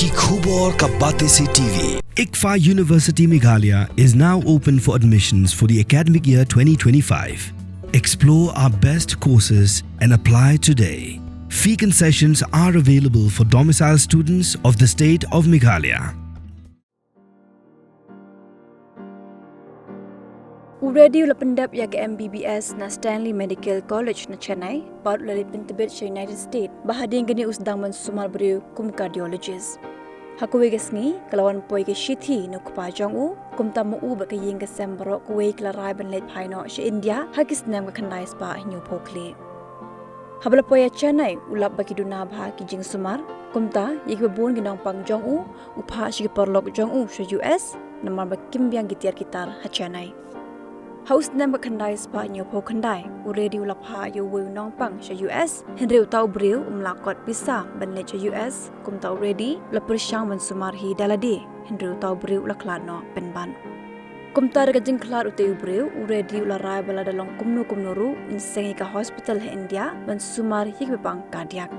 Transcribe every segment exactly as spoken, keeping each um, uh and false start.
Khubor ka Batesi T V. ICFAI University Meghalaya is now open for admissions for the academic year twenty twenty-five. Explore our best courses and apply today. Fee concessions are available for domicile students of the state of Meghalaya. U Reddy u la pyndep ïa ka M B B S na Stanley Medical College na Chennai, bad u la leit pyntbit sha United States, ba hadien kane u sdang ban sumar briew kum cardiologist. Ha kawei ka sngi, ka la wan poi ka shithi na u kpa jong u, kumta ma u bad ka ïing ka sem baroh kawei ki la rai ban leit phai noh sha India, ha ki snem ka khyndai spah hynñiewphew khlieh. Haba la poi ha Chennai, u lap ba ki duna bha ki jingsumar, kumta, ïa kiba bun ki nongpang jong u, u phah sha ki paralok jong u sha U S, namar ba kim biang ki tiar ki tar ha Chennai. Ha u snem ka khyndai spah hynñiewphew khyndai, u Reddy u la phah ïa uwei u nongpang sha U S, hynrei uta u briew um lah kot pisa ban leit sha U S, kumta u Reddy u la pyrshang ban sumar hi da lade, hynrei uta u briew u la khlad noh pynban. Kumta da ka jingkhlad utei u briew, u Reddy u la rai ba lada long kumno kumno ruh, un seng ïa ka hospital ha India, ban sumar ïa kiba pang cardiac.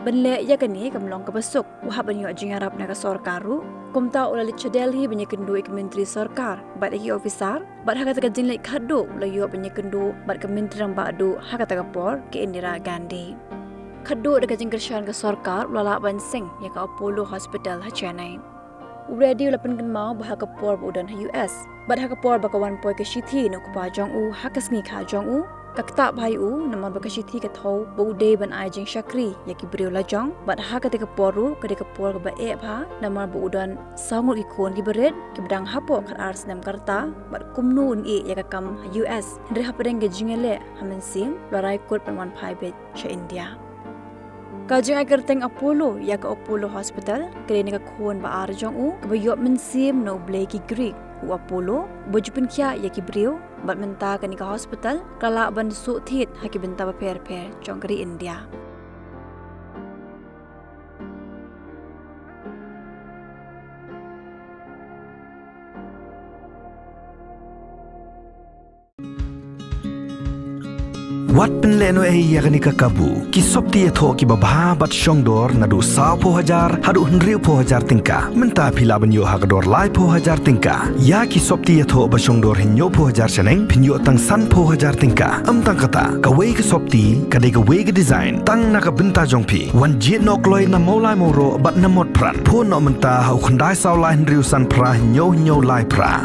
Ban leh ïa kane kam long kaba suk, u hap ban ïoh jingïarap na ka sorkar ruh. Kumta u la leit sha Delhi ban ïakynduh ïa ki myntri sorkar, bad ïa ki officer, bad ha kata ka jingleit khatduh, u la ïoh ban ïakynduh, bad ka myntri rangbah duh, ha kata ka por, ka Indira Gandhi. Khatduh da ka jingkyrshan ka sorkar, u la lah ban seng, ïa ka Apollo Hospital ha Chennai. U Reddy u la pynkynmaw ba ha ka por ba u don ha U S. Bad ha ka por ba ka wan poi ka shithi na u kpa jong u, ha ka sngi kha jong u, ka ktah bha ïa u, namar ba ka shithi ka thew, ba u dei ban ai jingshakri, ïa ki briew lajong, bad ha kata ka por ruh, ka dei ka por kaba eh bha, namar ba u don saw ngut ki khun kiba rit, kiba dang hapoh khatar snem ka rta, bad kumno un ïeh ïa ka kam ha U S, hynrei hapdeng ka jingïaleh, ha mynsiem, u la rai kut ban wan phai beit sha India. Ka jingai kyrteng Apollo, ïa ka Apollo Hospital, ka dei na ka khun ba ar jong u, kaba ïoh mynsiem na u blei ki Greek, u Apollo, uba ju pynkhiah ïa ki briew, bad mynta kane ka hospital, ka lah ban suk thied ha ki bynta bapher bapher, jong ka ri India. Wat pynlehnohei ïa kane ka kabu, ki sopti ïathoh kiba bha bad shongdor naduh sawphew hajar, haduh hynriewphew hajar tyngka. Mynta phi lah ban ïoh ha ka dor laiphew hajar tyngka. Ïa ki sopti ïathoh ba shongdor hynñiewphew hajar shaneng, phin ïoh tang sanphew hajar tyngka. Ym tang kata, kawei ka sopti, ka dei kawei ka design, tang na ka bynta jong phi. Wan jied noh kloi na Mawlai Mawroh, bad na Motphran. Phone noh mynta ha u khyndai saw lai hynriew san phra hynñiew hynñiew lai phra.